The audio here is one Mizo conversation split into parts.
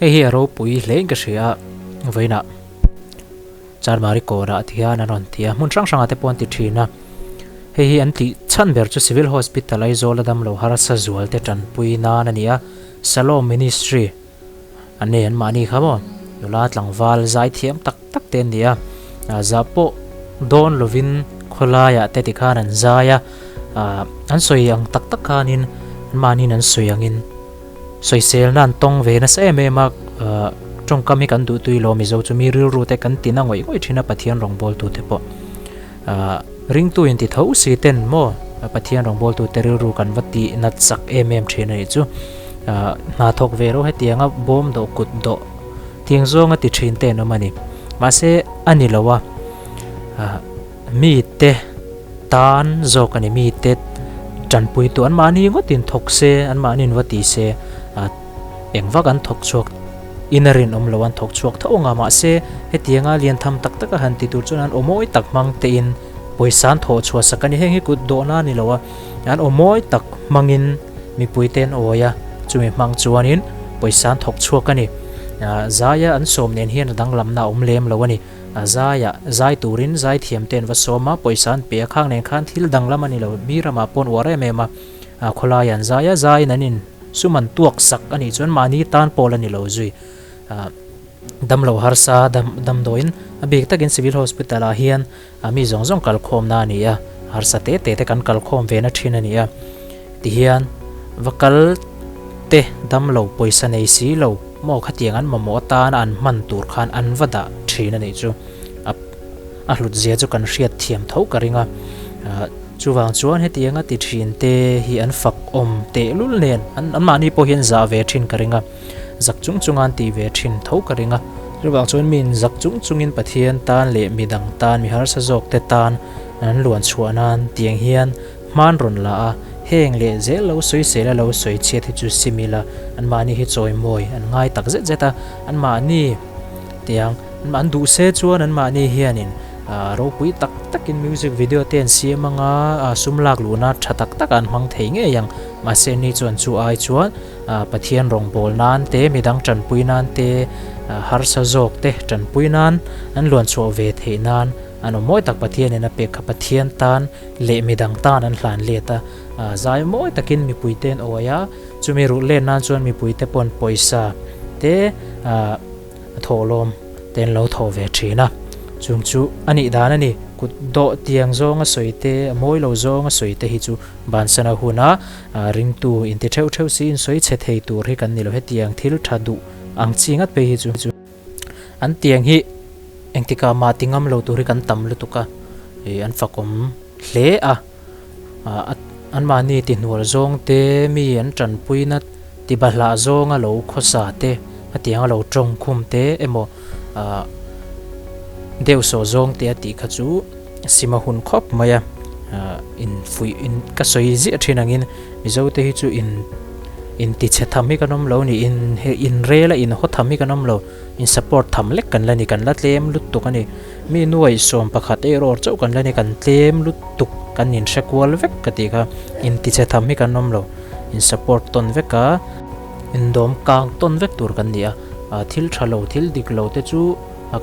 Hei hi a ropui hle in ka hria a, vawiinah Charmari kawrah ti hian an rawn ti a, hmun hrang hrangah te pawh an ti thin a. Hei hi an tih chhan ber chu Civil Hospital Aizawl a damlo harsa zual te tanpui nan a ni a, Shalom Ministry an nei anmahni kha maw, nula tlangval zai thiam tak tak te an ni a, zah pawh dawn lovin khawlaiah te tikhan an zai a, an sawi ang tak tak khanin anmahniin an sawi angin sawiselna an tawng ve nasa em em a, tawngkam hi kan duhtui lo Mizo chu mi rilru te kan tina ngawih ngawih thin a Pathian rawngbawltu te pawh. Ringtu in ti tho si ten maw Pathian rawngbawltu te rilru kan va tih nat chak em em thin a nih chu. Hna thawk ve ro hetianga bawm dawh kut dawh tiang zawnga ti thin te an awm a ni. Mahse a ni lo a, mi te tan zawk a ni, mi te tanpui tu anmahni ngawtin thawk se, anmahni in va ti se eng vak an thawk chhuak in a rinawm lo an thawk chhuak tho ang a, mahse hetianga lian tham tak taka han ti tur chuan an awmawi tak hmang tein pawisa an thawh chhuah sak a ni, heng hi kut dawhna a ni lo a, an awmawi tak hmangin mipui te an awi a, chumi hmang chuanin pawisa an thawk chhuak a ni, zaia an sawm nen hian a danglamna a awm lem lo a ni, a zaia zai turin zai thiam te an va sawm a, pawisa an pe a, khang nen khan thil danglam a ni lo, mi ramah pawh an uar em em a, khawlaiah an zai a, zaiin an in. Sum an tuak sak a nih chuan mahni tan pawl a ni lo zui. Damlo harsa damdawiin a bik takin Civil Hospital ah hian mi zawng zawng kalkhawmna a ni a, harsa te te te kan kalkhawm ve na thin a ni a. Tihian va kal te damlo pawisa nei si lo maw khatiang an mamawh atana an hman tur khan an va dah thin a nih chu. A hlut zia chu kan hriat thiam tho ka ring a. Chuvang chuan hetianga ti thin te hi an fak awm tehlul nen an anmahni pawh hian zah ve thin ka ring a, zak chung chunga an tih ve thin tho ka ring a. Chuvang chuan miin zak chung chungin Pathian tan leh midang tan, mi harsa zawk te tan an luan chhuah nan tiang hian hman rawn la a, heng leh zel lo sawisel a lo sawi chhiat hi chu sim ila anmahni hi chawimawi an ngai tak zet zet a, anmahni tiang an duh se chuan anmahni hianin Ropui tak takin music video te an siam anga sum lak luhna tha tak tak an hmang thei ngei ang. Mahse ni chuan chu ai chuan Pathian rawngbâwl nan te, midang tanpui nan te, harsa zawk te tanpui nan an luan chhuah ve theih nan an awm mawi tak Pathianin a pek kha Pathian tan leh midang tan an hlan let a. Zai mawi takin mipui te an awi a, chumi ruh let nan chuan mipui te pawn pawisa te A thawhlawm te an lo thawh ve thin a, chung chu a nih dan a ni. Kut dawh tiang zawnga sawi te, a mawi lo zawnga sawi te hi chu bansan a hun a, ringtu inti theuh theuh si insawi chhe thei tur hi kan ni lo. Hetiang thil tha duh ang chi ngat phei hi chu an tiang hi engtikah mah ti ngam lo tur hi kan tam lutuk a, an fakawm hle a. Anmahni tihnual zawng te, mi an tanpuina tibahlah zawnga lo khawsa te, hetianga lo tawng khum te emaw deuhsawh zawng te a tih kha chu sim a hun khawp mai a. Infuih in ka sawi ziah thin angin Mizo te hi chu in intichhe tham hi kan awm lo a ni, inrel a inhaw tham hi kan awm lo, in support tham lek kan la ni, kan la tlem lutuk a ni. Mi nuaih 11 erawh chauh kan la ni, kan tlem lutuk, kan inhre kual vek ka tih kha, intichhe tham hi kan awm lo, in support tawn vek a, indawm kang tawn vek tur kan ni a, thil tha lo, thil dik lo te chu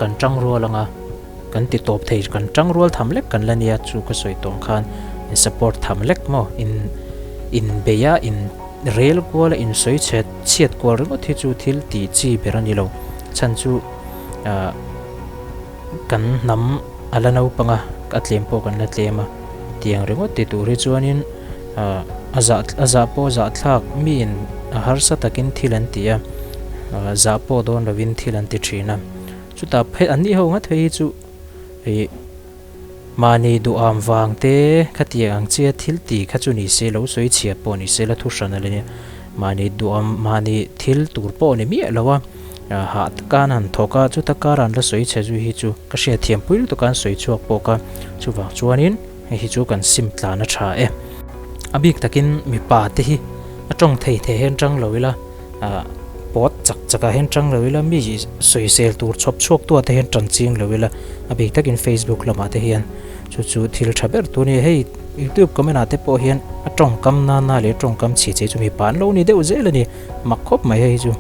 kan tang rual ang a, kan ti tawp thei, kan tang rual tham lek kan la nia chu ka sawi tawng khan in support tham lek maw, in inbei a, in rel kual a, insawi chhe chhiat kual ringawt hi chu thil tih chi ber a ni lo, chhan chu ah. Kan hnam a la naupang a, a tlem pawh kan la tlem a, tiang ringawt ti tur hi chuanin a zah a zah pawh zah thlak miin a harsa takin thil an ti a, zah pawh dawn lovin thil an ti thin a, chutah phei an nih ho ngat phei hi chu ih mahni duham vang te khatiang ang chia thil ti kha chu ni se lo sawi chhia pawh ni se la thu hran a la nia, mahni duham mahni thil tur pawh ni miah lo a. Hah taka an han thawk a, chuta kar an la sawi chhe zui hi chu ka hriat thiam pui lutuk a, an sawi chhuak bawk a, chuvang chuanin hei hi chu kan sim tlan a tha e. A bik takin mipa te hi a tawng thei thei hian tang lo ila, pawt chak chakah hian tang lo ila, mi sawisel tur chhawp chhuak tu ah te hian tan ching lo ila, a bik takin Facebook lamah te hian chu chu thil tha ber tur a ni. Hei YouTube comment ah te pawh hian a tawngkam nana leh tawngkam chhi chei chu mipa an lo ni deuh zel a ni, mak khawp mai hei hi chu.